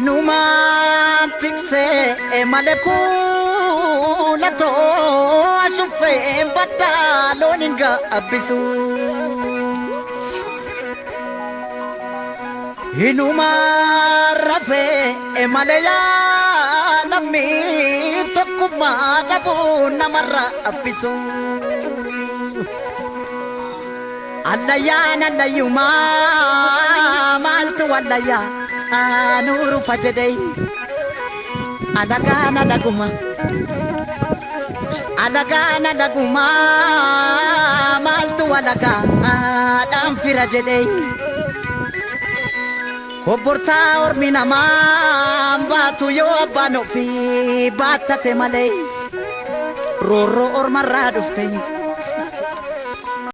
Inumaan tiksee malee kuulatoo ashuffeen baddaa loon hin gaabbisu. Inumaan rafee malee yaalammii tokkummaa dhabuu namarraa abbisu. Allayyaan allayyumaa maaltu wallayyaa anuurufa jedhee alagaan alaguma. Alagaan alagumaa maaltu alagaa dhaan fira jedhee. Obbortaa ormi namaa baatu yoo abbaan ofii baattate malee roorroo ormarraa dhufte.